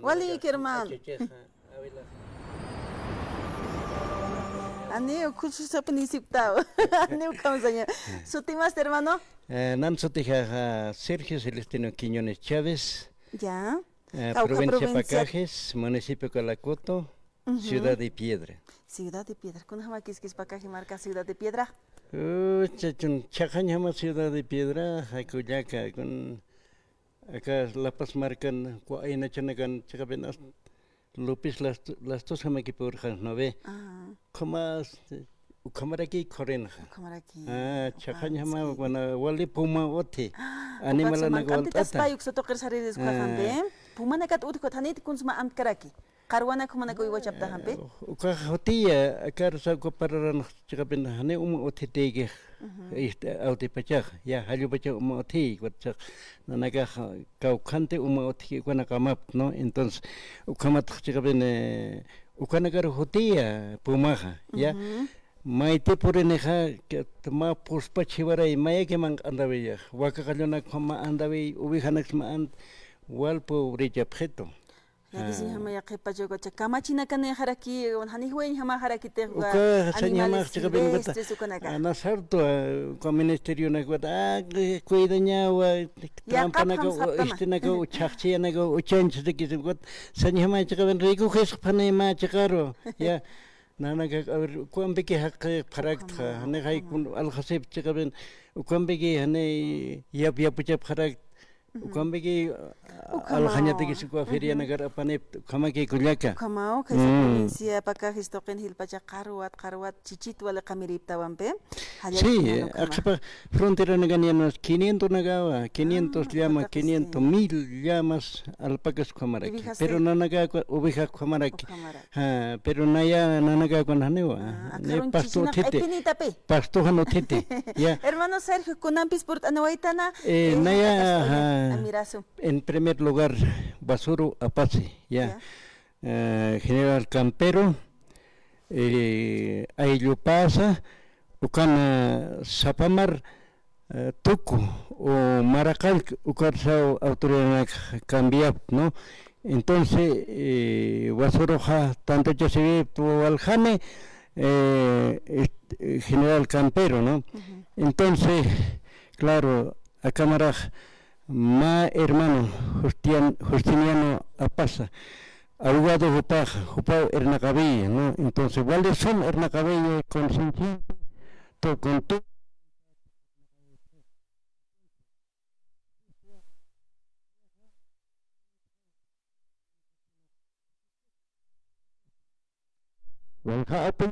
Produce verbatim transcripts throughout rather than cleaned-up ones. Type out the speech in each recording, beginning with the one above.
Walik, hermano. Achichixa, awilaxa. Janiw, khususapin isiptaw. Janiw, kamsaña. Sutimasti, hermano? Eh, nan sutixa, ah, Sergio Celestino Quiñones Chávez. Ya. Eh, provincia Pacajes, municipio Calacoto, ciudad de Piedra. Ciudad de Piedra. Kunjamakiskis Pacaje marka, Ciudad de Piedra? Uh, chachun, chhaqhañjama Ciudad de Piedra, jakullaka, kun, aka La Paz markan, ku aynachanakan, chiqapin hasta López Lasto-, Lastosjamaki purxan, ¿no ve? Ah. Ukhamas, ukhamaraki khurinxa. Ukhamaraki. Ah, chhaqhañjama, ukhamaraki. Bueno, wali puma uthi. Ah, animalanaka walt'ata. Ukax, ¿eh? Pumanakat uthi khuthani, kunsma amtkaraki. Qarwanak jumanak uywachapta jampi. Eh, ukax jutiya, akarsa uka pararan chiqapin jani uma uthitïkix, este, awtipachax, ya, jallupachax uma uthi, ukat saq, nanakax kawkhanti uma uthi ukanakamat, ¿no? Entonces, ukhamatax chiqapin, eh, ukanakar jutiya pumaxa, ya. Mayti purinixa, que mä puspach jiwaray, mayaki manq'antawiyax, waka qallunak mä antawi, ovejanaks mä ant, wal pobrechapxitu. Llakisiñjama yaqhip pachakucha. Kamachinakanïxaraki, janiw wayiñjamaxarakitix uka, uka sañjamax chiqapin ukanaka. Animales silvestres ukanaka. Anasartu, ah, uka ministerionak ukat, ah, cuidañawa, trampanaka, istinaka, chhaqchiyanaka, uchanchasakis ukat, sañjama chiqapin recogesxpanï mä chiqaru, ya. Nanaka, a ver, ukampiki jaqi pharakta, jani jaykun aljasip chiqapin, ukampiki jani yap yapuchap pharakta, ukampiki, ah, aljañatakis uka ferianakar apanipta, ukhamaki kullaka. Ukhamaw, khaysa provincia Pacajes tuqin jilpacha qarwat, qarwat, chichit wali qamiriptawampi. Sí, aqhapa fronteranakan ya unas quinientos nakawa, quinientos llama, quinientos, mil llamas alpacas ukhamaraki. Pero nanaka oveja ukhamaraki. Ukhamaraki. Ha, pero naya nanaka kunjaniwa. Ah, ni pasto uthiti. Pasto jan uthiti. Ya. Hermano Sergio, kunampis purt'anawaytana, eh, eh, naya, ha, amirasu. En primer lugar, Basuro Apace, ya. Ya. Eh, General Campero, eh, Ayllupasa, ukan, eh, Sapamar, eh, Tuku o Maraqallk, ukarsaw autoridadnak cambiapt, ¿no? Entonces, eh, Basuruxa tantachasiwip waljani, eh, est-, eh, General Campero, ¿no? Entonces, claro, akamarax mä hermano Justian-, Justiniano Apaza, abogado jupax, jupaw irnaqawiya, ¿no? Entonces, wali sum irnaqawiya, consciente, to-, con to-, walja apu.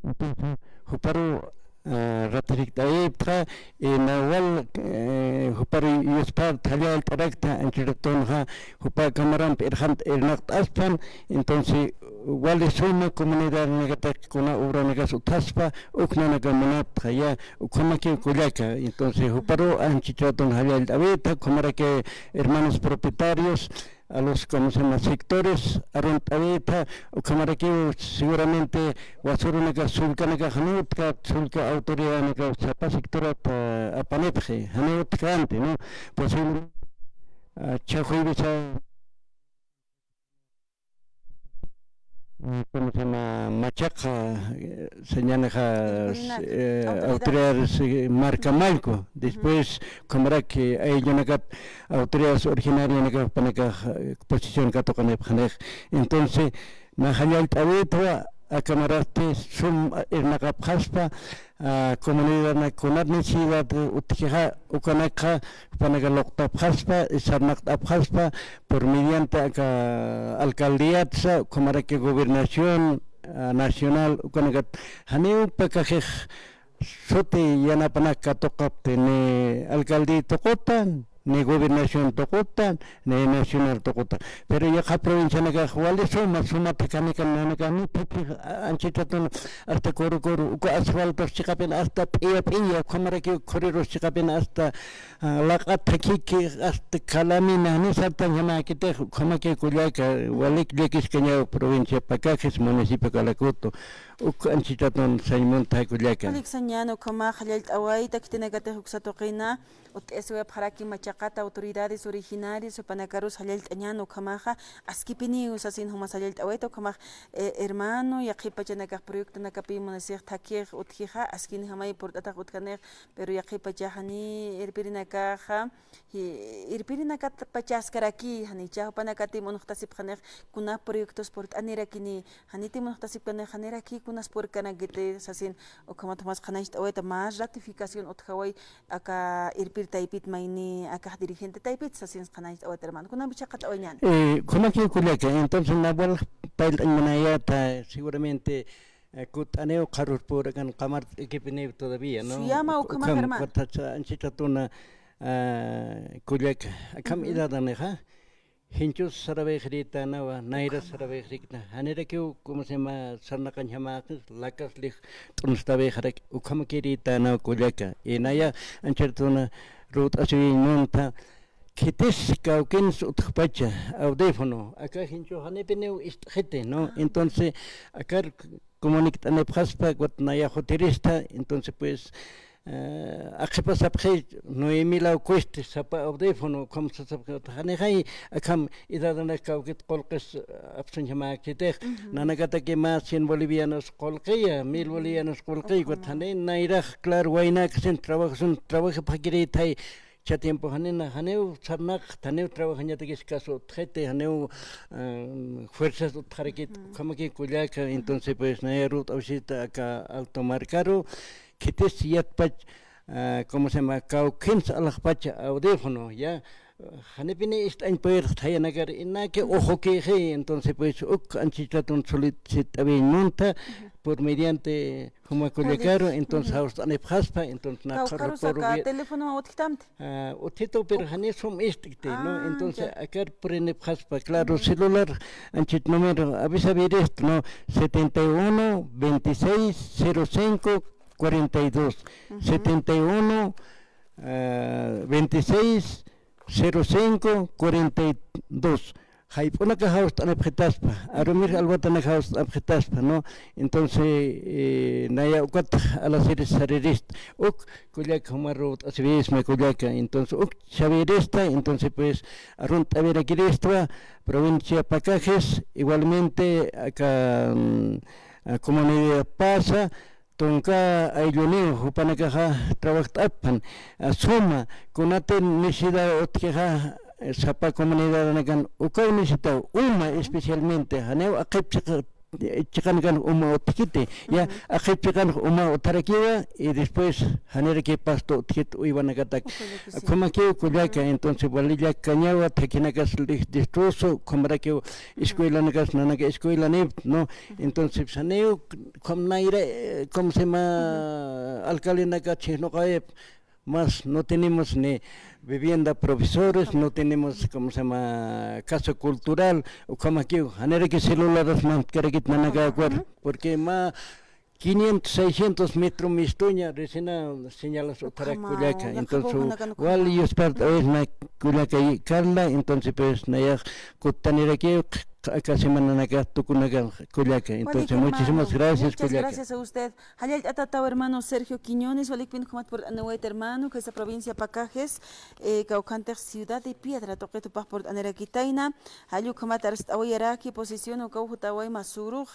Entonces, juparu, ah, ratirikt'ayiptxa, eh, nawa, eh, juparu yuspa thallallt'arakta, anchhiratunxa, jupa kamaramp irxant irnaqt'aspan, entonces, wali suma comunidadnakatix kuna obranakas uthaspa, uk nanaka munaptxa, ya, ukhamaki kullaka. Entonces, juparu anchhiratunxa thallallt'awitxa, ukhamaraki hermanos propietarios, a los, ¿cómo se llama?, sectores, arunt'awitxa, ukhamarakiw seguramente Basurunaka, sullkanaka jan utjkta, sullka autoridadnaka sapa sectorat, ah, apanipxi, jan utjkänti, ¿no? Posible, ah, chhaxuypisa, eh, ¿cómo se llama? Machaqa, eh, sañänixa, eh, autoridades, eh, marka mallku. Después, ukhamaraki, eh, ayllunakat autoridades originarianakax jupanakax, eh, posición katuqanipxanix. Entonces, nax jallallt'awitwa, akamarasti sum, eh, irnaqapxaspa, ah, comunidadnak kunat necesidad utjkixa, ukanakxa, jupanaka luqtapxaspa, sarnaqt'apxaspa, por mediante aka alcaldíatsa, ukhamaraki gobernación, ah, nacional, ukanakat janiw Pacajes suti yanapanak katuqapti, ni alcaldía tuquta, ni gobernación tuquta, ni nacional tuquta. Pero yaqha provincianakax wali suma, suma thakanikan nanaka, ni thakhi, a-, anchhithatun hasta kuru kuru, uka asfaltos chiqapin hasta p'iya p'iya, ukhamaraki khuriros chiqapin hasta, ah, laq'a thakhiki, hasta calamina, ni sartañjamäkitix, ukhamaki kullaka, walik llakiskañaw provincia Pacajes, municipio Calacoto. Uk anchhit'atun sañ munta kullaka. Walik sañäni ukhamax jallallt'awayta khitinakatix uksa tuqina, ut'asiwayapxaraki machaqata autoridades originarias, jupanakarus jallallt'añäni ukhamaxa, askipiniw sasin jumas jallallt'awayta ukhamax, eh, hermano, yaqhip pachanakax proyectonakapi munasix thakix utjkixa, askinjamay purt'atax utjanix, pero yaqhip pachax jani irpirinakaxa, Ji-, irpirinakatpacha askaraki, janicha jupanakatim unuxtasipxanix kuna proyectos purt'anirakini, janitim unuxtasipkanix, janiraki kunas purkanakiti sasin, ukhamat jumas qhanañcht'awayta más ratificación utjaway aka irpir taypit mayni, akax dirigente taypit sasin qhanañcht'awayta hermano. Kunampi chhaqat'awañäni. Eh, kunaki kullaka, entonces nawal paylt'añ munayäta, seguramente, eh, kutt'aniw qharurpurakan qamart'kipiniw todavía, ¿no? Suyama ukhamax, hermano. Anchhit'atuna, ah, kullaka, akham edadanixa, jinchus sarawayxiritänawa, nayras sarawayxirikta. Janirakiw, ¿cómo se llama? Sarnaqañjamäxi, lakas lij t'unstawayxaraki, ukhamakiritänaw kullaka. Y naya, anchhit'atuna, ruwt'asiwiñ munta, khitis kawkins utjpacha, audífono, aka jinchu janipiniw ist'xiti, ¿no? Entonces, akar comunict'anipxaspa, ukat naya jutirista, entonces, pues, eh, aqhipa sapxi nueve mil aw cueste, sapa audífono, ukham sasapxi, janixay, akham edadanak kawkit qullqis, eh, apsuñjamäkchitix, nanakataki mä cien bolivianos qullqiya, mil bolivianos qullqiya, ukat jani, nayrax, claro, waynakas trabajasun, trabajapxakirïtay, Cha tiempo janina, janiw sarnaqta, janiw trabajañatakis caso utjiti, janiw, eh, fuerzas utjarakit, ukhamaki kullaka, entonces, pues, naya ruwt'awsita aka Alto Marcaru, khitis yatpach, ah, ¿cómo se llama? Kawkins alaxpacha audífono, ya, janipini ist'añ puyrxta jayanakar, inaki uxukixi, entonces, pues, uk anchhit'atun solicit'awiñ munta, por mediante Juma kullakaru, entonces, jawst'anipxaspa, entonces, na kawkharus qharupuru aka teléfono utjtamti. Ah, utjitu, pero jani sum ist'kti, ¿no? Ah, entonces, ya. Akar purinipxaspa, claro, celular, anchhit número, avisawirist, ¿no? Setenta y uno, veintiséis, cero cinco, cuarenta y dos. Setenta y uno, ah, veintiséis, cero cinco, cuarenta y dos. Jayp'unaka jawst'anipxitaspa, arumir alwatanak jawst'anipxitaspa, ¿no? Entonces, eh, naya ukat alasiris saririst, uk kullaka juma ruwt'asiwisma kullaka, entonces, uk chhawirista, entonces, pues, arunt'awirakiristwa, provincia Pacajes, igualmente, aka, mm, a comunidad Pasa, Tunka aylluniw jupanakaxa trabajt'apxan, ah, suma, kunatï necesidad utjkixa, eh, sapa comunidadanakan ukaw necesitaw, uma especialmente, janiw aqhip chiqa-, chiqanakan uma utjkiti, ya, aqhip chiqanx uma utjarakiwa, y después janiraki pasto utjkit uywanakatak. Ukhamakiw kullaka, entonces, walillakañawa, thakhinakas lij destrozo, ukhamarakiw escuelanakas nanaka escuelanip, ¿no? Entonces, janiw, Ukham nayra, eh, ¿cómo se llama? Alcaldenaka chhijnuqawayp, más no tenemos ni vivienda, profesores, no tenemos, ¿cómo se llama? Casa cultural, ukhamakiw, janiraki celulares mantkarakit nanaka acuerdo, porque mä quinientos, seiscientos metro mistuña, recién señalas utjarak kullaka, entonces, wal yuspart'awisma kullaka, Carla, entonces, pues, nayax kuttanirakiw, aka semananaka tukunaka kullaka. Entonces, muchísimas gracias, kullaka. Muchas gracias a usted. Jallallt'atataw hermano Sergio Quiñones, walikpin ukhamat purt'aniwayta hermano, khaysa provincia Pacajes, eh, kawkhantix Ciudad de Piedra, tuqit jupax purt'anirakitayna, jall ukhamat arst'awayaraki posición ukaw jutawayma surux,